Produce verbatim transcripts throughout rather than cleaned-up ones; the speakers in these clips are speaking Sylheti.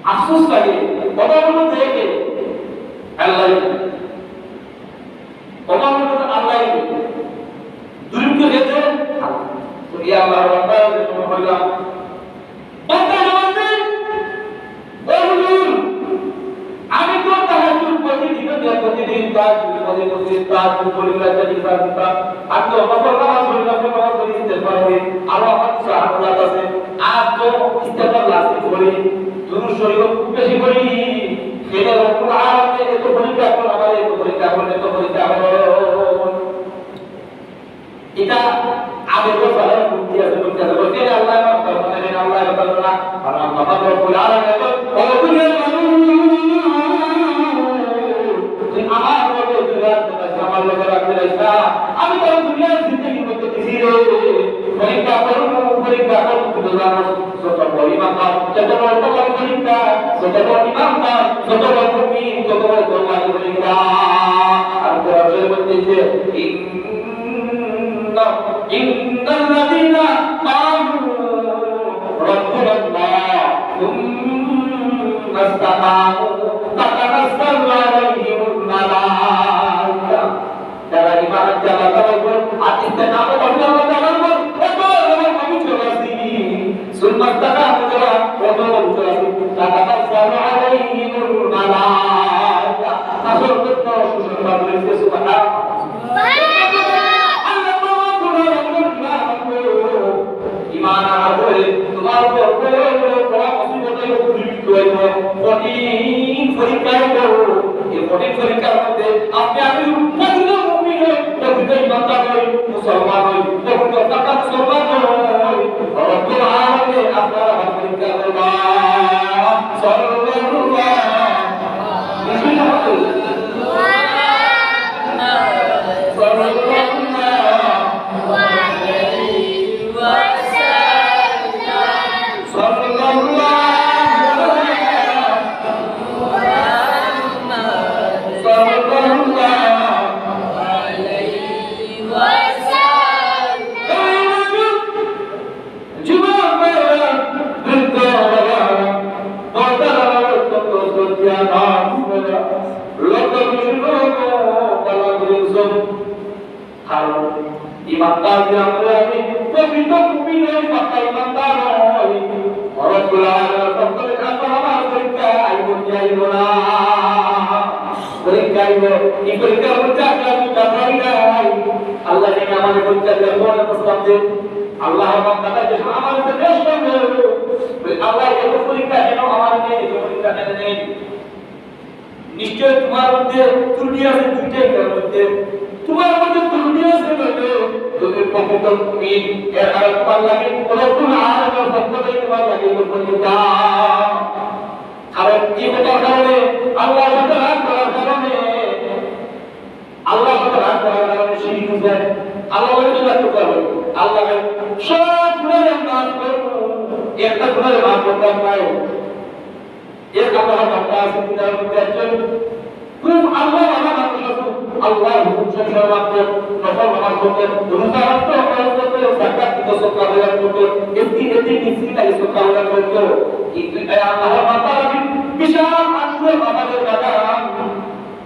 আফসোস লাগে, অভাবর মধ্যে কে? আল্লাহ। অভাবর মধ্যে আল্লাহ। দুর্ভিক্ষ ক্ষেত্রে তো এই আল্লাহর বান্দা যে সময় বললাম, বান্দা জবাব দেন, "ও হুজুর, আমি তো তাহাজ্জুদ প্রতিদিন, প্রতিদিন তাহাজ্জুদ, প্রতিদিন তাহাজ্জুদ করি, রাতে দিন রাত দিন রাত। আমি তো নফল নামাজ পড়ি, নফল নামাজ পড়ি, ইস্তেগফার পড়ি, আরো আমার কিছু আমলাত আছে, আর তো ইস্তেগফার লাজিম করি, দুরূদ শরীফ খুব বেশি করি, এটা রব্বুল আলামিন এত পরীক্ষা করুন, আমার এত পরীক্ষা করুন, এত পরীক্ষা করুন।" এটা আবেগর ফলে বুদ্ধি আছে, বুদ্ধি আছে। বলতে গেলে আল্লাহ আমার কথা বলে, আল্লাহ কথা বলে না। কারণ আমার রব্বুল আলামিন এখন, "ও দুনিয়ার মানুষ, তুই আমার লগে দুনিয়ার কথা আমার লগে রাখতে চাস না। আমি তোর দুনিয়ার জিন্দেগির মধ্যে দিছি রে। পরীক্ষা করুন, পরীক্ষা করুন, তুই তো জানো, যত বড় ইমানদার, যত বড় পরীক্ষা, যত বড় ইমানদার, যত বড় মুমিন, যত বড় পরীক্ষা।" আর কোরআন শরীফের মধ্যে যে, إن، إن الذين قالوا ربنا الله ثم استقاموا تتنزل عليهم الملائكة। যারা ঈমান আনছে আল্লাহ তাআলার উপর, আর ইস্তেকামত আছে আল্লাহ তাআলার উপর, এত এমন পবিত্র আছি। ثم استقاموا, যারা এত পবিত্র আছি, تتنزل عليهم الملائكة। তাদের জন্য সুসংবাদ রয়েছে, সুবহানাল্লাহ। ঈমান আনার পরে তোমার উপর বড় বড় বড় মুসিবত আইবো, দুর্ভিক্ষ আইবো, কঠিন পরীক্ষা আইবো। এই কঠিন পরীক্ষার মধ্যে আপনি আমি প্রকৃত মুমিন হই, প্রকৃত ইমানদার হই, মুসলমান হই, প্রকৃত পাক্কা মুসলমান হই। রব্বুল আলামিন আপনার আমার পরীক্ষা করবা। সাল্লাল্লাহু কারণ ইমানদার যে আমরা, আমি প্রকৃত মুমিন নই, পাক্কা ইমানদার নই। রব্বুল আলামিন বলেন, "আল্লাহ, আমার পরীক্ষা আইবো কি আইবো না?" পরীক্ষা আইবো। এই পরীক্ষার মধ্যে আমি আর টিকতে পারি নাই। আল্লাহ যেন আমার পরীক্ষা দিয়ে মনে প্রস্তাব দেন। আল্লাহ আমার কথা যে আমার উপরে বেশ করবে। বলে, "আল্লাহ, এত পরীক্ষা কেন আমার নেই, এত পরীক্ষা কেন নেই?" নিশ্চয় তোমার মধ্যে ত্রুটি আছে দুইটাই, তার মধ্যে তোমার মধ্যে ত্রুটি আছে বলে তুমি প্রকৃত মুমিন, এর কারণে তোমার লাগি কোনো কোনো আলাদা সত্যতাই তোমার লাগি কোনো চিন্তা। কারণ কি হওয়ার কারণে, আল্লাহর সাথে রাগ করার কারণে, আল্লাহর সাথে রাগ করার কারণে শিরিক হয়ে যায়। আল্লাহ বলে, "তুমি রাগ করতে পারো।" আল্লাহ বলে, "সব গুনাহ মাফ করবো, একটা গুনাহ মাফ করতাম না।" এর আল্লাহর বান্দা আছে, দুনিয়ার মধ্যে একজন খুব আল্লাহওয়ালা মানুষ আছে, আল্লাহর হুকুম সবসময় মানতো, নফল নামাজ পড়তো, রোজা রাখতো, হজ করতো, যাকাত দিতো, সদকা খয়রাত করতো, এমনি, এমনি মিসকিন লাগে সদকা খয়রাত করতো। কিন্তু এই আল্লাহর বান্দা আছে, বিশাল আঙ্গুরের বাগানের বাগান,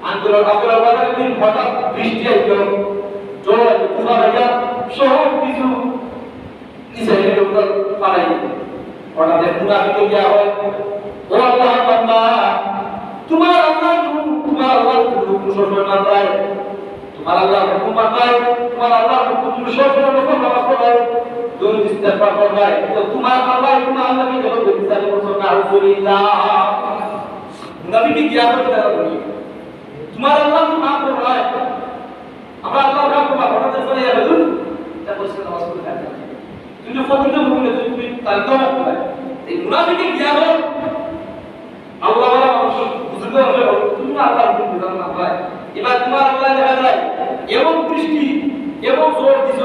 আঙ্গুরের, আঙ্গুরের বাগানে একদিন হঠাৎ বৃষ্টি আইলো, ঝড় আইলো, তুফান আইয়া সব কিছু ইসরায়েলের উপর পাঠাই দিল। হঠাৎ এক মুনাফিকে গিয়া কয়, "ও আল্লাহর বান্দা, তোমার আল্লাহর হুকুম, তোমার আল্লাহর হুকুম সবসময় মানতায়, তোমার আল্লাহর হুকুম মানতায়, তোমার আল্লাহর হুকুম তুমি সবসময় নফল নামাজ পড়ায়, দুরূদ ইস্তেগফার পড়ায়, তো তোমার আল্লাহ, তোমার আল্লাহকে যখন দেখতে চাই, বলছো, নাউজুবিল্লাহ।" মুনাফিকে গিয়া কয়, "তারা বলি, তোমার আল্লাহ তো মাফ করবায়।" আমরা আল্লাহর কাছে মাফ করতে চাই, ইয়া হুজুর, তা বলছে, "নামাজ পড়তে পারবে না।" তুমি তো ফকির তো মুমিন, তুমি তার তো মাফ করবে। এই মুনাফিকে গিয়া বলো, আল্লাহ বলা মানুষ, বুঝতে হবে, তুমি না আল্লাহর হুকুম বুঝান না ভাই। এবার তোমার আল্লাহ দেখা যায়, এমন বৃষ্টি, এমন ঝড় দিছে,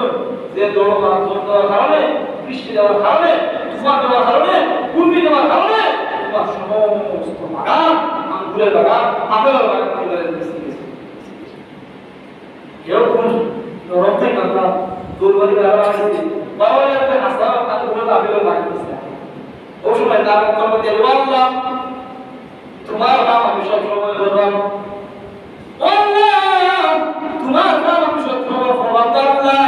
যে ঝড় বা ঝড় দেওয়ার কারণে, বৃষ্টি দেওয়ার কারণে, তুফান দেওয়ার কারণে, ঘূর্ণি দেওয়ার কারণে তোমার সমস্ত বাগান, আঙ্গুরের বাগান, আপেলের বাগান, আপেলের বাগান, কেউ কোন নরম থেকে আমরা দুর্বলী বেড়া আসছি, বাবা একটা হাসা, আর ওগুলো দাবি করে মারি দিচ্ছে। ওই সময় তার মুখের মধ্যে, "ও আল্লাহ, তোমার কাম আমি সব সময় করলাম। ও আল্লাহ, তোমার কাম আমি সব সময় করলাম। আল্লাহ,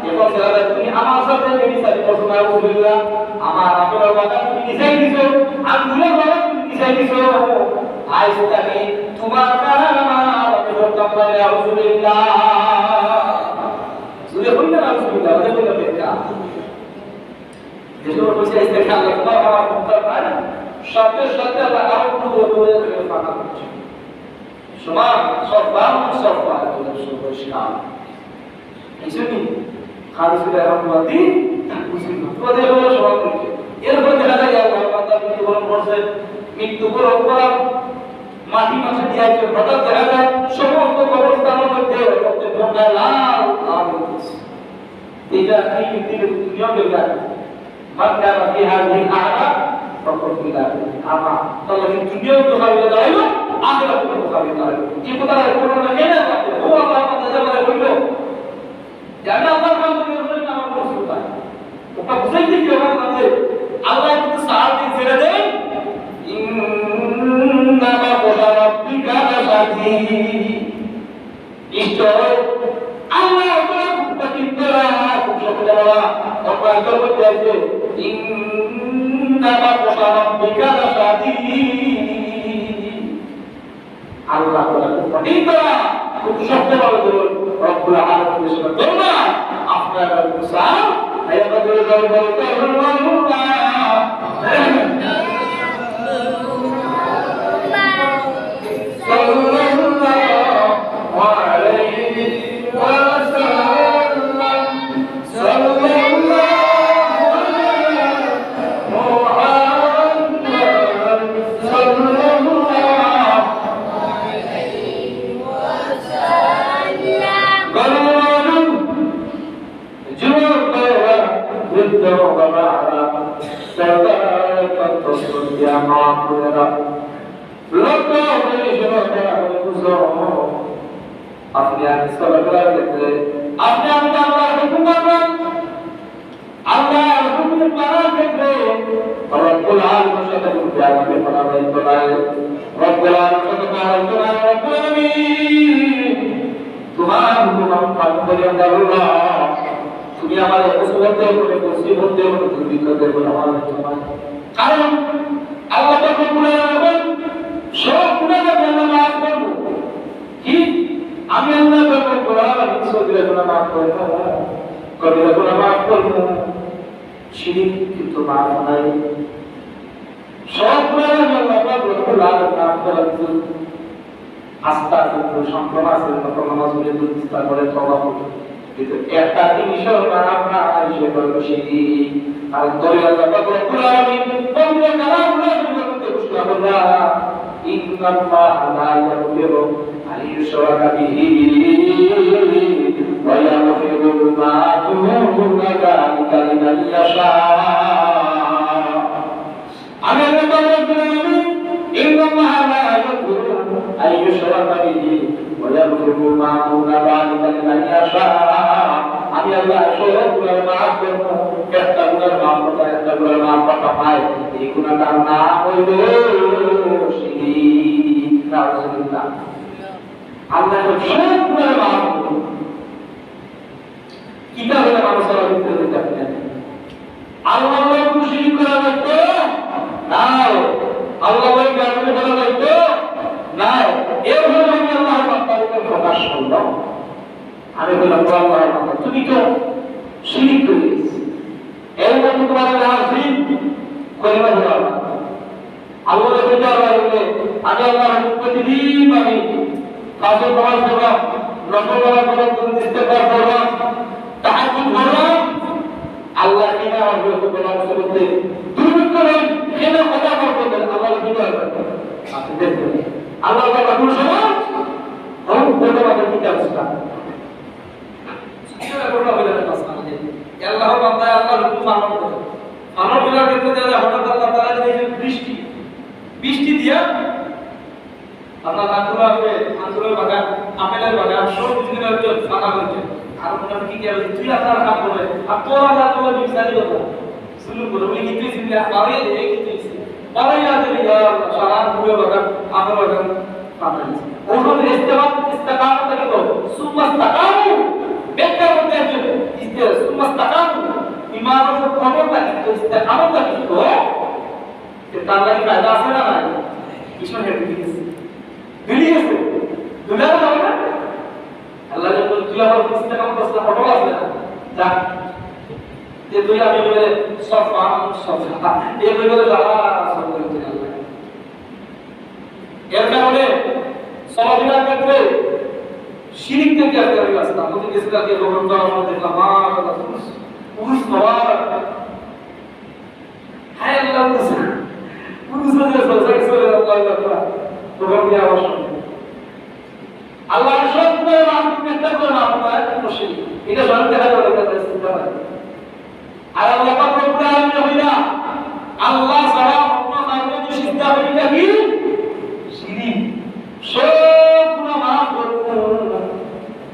এখন যারা তুমি আমার সাথে বেবিচারি করছো, নাউজুবিল্লাহ। আমার আপেলের বাগান তুমি নিছাই দিছো, আঙ্গুরের বাগান তুমি নিছাই দিছো। আইজ থাকি তোমার কাম আর আমি করতাম না, নাউজুবিল্লাহ। জোরে কই না, নাউজুবিল্লাহ, জোরে কই না, বেটা। যে সময় বলছে, "এই দেখে আল্লাহ তোমার আমার ক্ষমতা নাই", সাথে সাথে আল্লাহ আরো কোনো বদলে তাকে ফাঁকা করছে। সমান, সব বাম, সব পায়, বলে শুধু পরিষ্কার। এই জন্যই খালিদ বিন আব্দুল্লাহ দিন বুঝি না। তো দেখো, সমান করছে। এরপর দেখা যায় যে আল্লাহ বান্দা মৃত্যুবরণ করছে, মৃত্যুবরণ করার মাটি মাসে দিয়ে আসছে, হঠাৎ দেখা যায় সমস্ত কবরস্থানের মধ্যে রক্তে বন্যায় লাল লাল হয়ে গেছে। এটা এই পৃথিবীর দুনিয়াও বেকার। من كان في هذه أعمى فهو في الآخرة أعمى। তাহলে এই দুনিয়াও ধোঁকা হয়ে দাঁড়াইলো, আখেরাতও ধোঁকা হয়ে দাঁড়াইলো। এই কথাটা এখন আমরা কেন রাখতে? ও আল্লাহ, আমার দাদা বলে বললো যে আমি আল্লাহর কাম করি, আমার কোনো সুযোগ নাই। ওটা বুঝাইতে কি আমার কাছে? আল্লাহ কিন্তু সাহায্য ছেড়ে দেন। إن بطش ربك لشديد। নিশ্চয় আল্লাহ তাআলা খুব কঠিন তারা, খুব শক্ত তারা, অপরাধ করতে আছে। إن بطش ربك لشديد। আল্লাহ তাআলা খুব কঠিন তারা, খুব শক্তভাবে ধরুন। রব্বুল আলামিন সাথে দরবার, আপনারা মুসা, আল্লাহ তাআলা দরবার, صلى الله عليه وسلم، صلى الله على محمد، صلى الله عليه وسلم. বৃদ্ধ বাবারা, সর্দার, কত শ্রদ্ধা মা বোনেরা, লক্ষ্য করে শোনো, তারা বলে, বুঝো, আপনি আমি চলাফেরার ক্ষেত্রে, আপনি আমি আল্লাহর হুকুম মানলাম, আল্লাহর হুকুম মানার ক্ষেত্রে রব্বুল আলামিনের সাথে কোনো বেয়াদবি করা যাইতো নায়। রব্বুল আলামিনের সাথে বেয়াদবি করা, রব্বুল আলামিন, তোমার হুকুম আমি পালন করি, আল্লাহ। তুমি আমারে মুসিবত দেও, মুসিবত দেও, দুর্ভিক্ষ দেও, আমার তোমার। কারণ আল্লাহ পাক রব্বুল আলামিন সব গুনাহ আমি আল্লাহ মাফ করবো। কি? আমি আল্লাহ পাক রব্বুল আলামিন সগীরা গুনাহ মাফ করবো, কবিরা গুনাহ মাফ করবো, শিরিক কিন্তু মাফ নাই। সব গুনাহ আমি আল্লাহ পাক রব্বুল আলামিন মাফ করার জন্য আস্তে আস্তে একটু সম্ভ্রম আছে, তখন নামাজ পড়ে একটু চিন্তা করে তওবা করে। কিন্তু একটা জিনিসও না, আমরা আইসে করবো শিরিক। আর দলিল আল্লাহ পাক রব্বুল আলামিন পবিত্র কালামুল্লাহ মধ্যে ঘোষণা করলা, إن الله لا يغفر أن يشرك به ويغفر ما دون ذلك لمن يشاء। আমি আল্লাহ পাক রব্বুল আলামিন, إن الله لا يغفر أن يشرك به ويغفر ما دون ذلك لمن يشاء। আমি আল্লাহ সব গুনাহ মাফ করবো, একটা গুনাহ মাফ করতে, একটা গুনাহ মাফ করতে পায়, এই গুনাহটার নাম হইল শিরিক। নাউজুবিল্লাহ। আল্লাহ সব গুনাহ মাফ করবো। কিতাবে মানুষ তারা ভিতরে যাবে না। আল্লাহর লগে কুনু শিরিক করা যাইতো? নায়। আল্লাহর লগে বেয়াদবি করা যাইতো? নায়। এর ফলে আমি আল্লাহর বান্দাদের প্রকাশ করলাম। আমি বললাম, "ও আল্লাহর বান্দা, তুমি তো শিরিক করে দিয়েছো।" এর মধ্যে তোমার লাজিম কলিমা বলা। আল্লাহ বলতে পারবে, আমি আল্লাহর হুকুম প্রতিদিন আমি ফজর নামাজ পড়লাম, নফল নামাজ পড়লাম, দুরূদ ইস্তেগফার পড়লাম, তাহাজ্জুদ পড়লাম। আল্লাহ কিনা আমার বিরুদ্ধে বলা মুসিবতে দুর্ভিক্ষ নেই, কিনা কথা বলতে পারে, আল্লাহ কি করবে? আপনি দেখবেন। আল্লাহ তাআলা কোন সময়? কোন কোন আমাদের কি অবস্থা? কিভাবে করলে হবে না মাঝে মাঝে? আল্লাহর বান্দা আল্লাহর হুকুম পালন করে। পালন করার ক্ষেত্রে দেখা যায় হঠাৎ আল্লাহ তাআলা যদি এই যে বৃষ্টি, বৃষ্টি দিয়া আপনার আঙ্গুর আছে, আঙ্গুরের বাগান, আপেলের বাগান, সব কিছু কিনা হচ্ছে ফাঁকা হয়েছে। আর ওনার কি কি আছে? তুই আল্লাহর কাম করে, আর তোর আল্লাহ তোর বিচারি কথা। শুরু করে, উনি কিন্তু চিন্তা বাড়িয়ে দেবে, কিন্তু বাড়াইয়া দিলে, ইয়া আল্লাহ, সারা পুরো বাগান, আমার বাগান, পাঠাই দিছে। ওখানে ইস্তেকাম-, ইস্তেকামত থাকি তো, সুম্মা ইস্তাকামু, ব্যাখ্যা করতে একজন, ইস্তে-, সুম্মা ইস্তাকামু, ইমানের উপর অটল থাকি তো, ইস্তেকামত থাকি তো, তো তার লাগি ফায়দা আছে না নাই? কিছু হেঁটে দিয়েছে। দুলি গেছে। দুলার যাবে না? আল্লাহ যখন তুই আমার ইস্তেকামত আছে, অটল আছে না? যা। যে তুই আমি বলে সফা, সফা। এ বলে সারা সফা করে তুই আল্লাহ। এর কারণে চলাফেরার ক্ষেত্রে শিরিক থেকে আজকে আমি বাঁচতাম। আমি গেছি কালকে ভগবান তাআলা আমার দেখলাম, মাশাআল্লাহ, পুরুষ, পুরুষ সবার। হায় আল্লাহ, পুরুষ। পুরুষ হয়ে গেছে, হয়ে গেছে, আল্লাহু আকবার। ভগবান দিয়ে আবার শুনবে। আল্লাহ সব করে মাফ, চেষ্টা করে মাফ, তারা কি করছে? এটা স্বয়ং দেখা যাবে, এটা তারা চিন্তা করে। আর আল্লাহ পাক রব্বুল আলামিন হইলা, আল্লাহ ছাড়া অন্য কাউকে যদি সিজদা করি থাকি,